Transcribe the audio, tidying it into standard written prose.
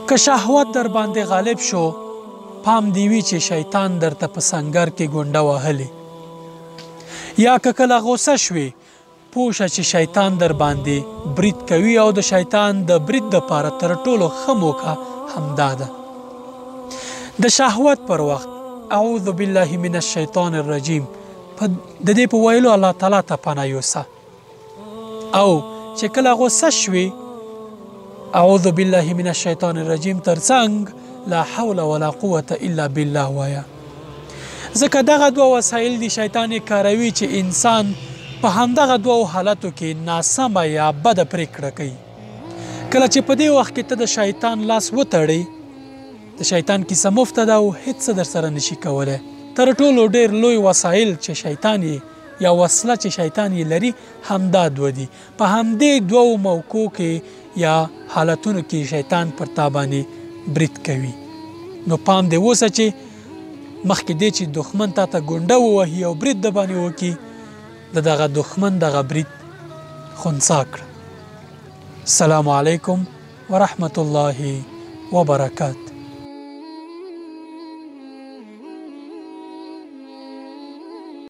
که شهوت در باندې غالب شو، پام دې وي چې شیطان درته په سنګر کې ګونډه وهلې. یا که کله غوسه شوې، پوه شه چې شیطان در باندې برید کوي او د شیطان د برید دپاره تر ټولو ښه موقع همدا ده. د شهوت پر وخت اعوذ بالله من الشیطان الرجیم په د دې په ویلو الله تعالی ته پناه یوسه. او چې کله غوسه شوې، اعوذ بالله من الشیطان الرجیم ترڅنګ لا حول ولا قوت الا بالله وایه، ځکه دغه دوه وسایل دي شیطان یې کاروي چې انسان په همدغه دوو حالتو کې ناسمه یا بده پرېکړه کوي. کله چې په دې وخت کې ته د شیطان لاس وتړې، د شیطان کیسه مفته ده او هیڅ څه درسره نشي کولی. تر ټولو ډېر لوی وسایل چې شیطان یې یا وسله چې شیطان یې لري همدا دوه دي. په همدې دوو موقعو کې یا حالتونو کې شیطان پر تا باندې برید کوي. نو پام دې اوسه چې مخکې دې چې دښمن تا ته ګونډه ووهي او برید د باندې وکړي، د دغه دښمن دغه برید خنثی کړه. السلام علیکم ورحمت الله وبرکاته.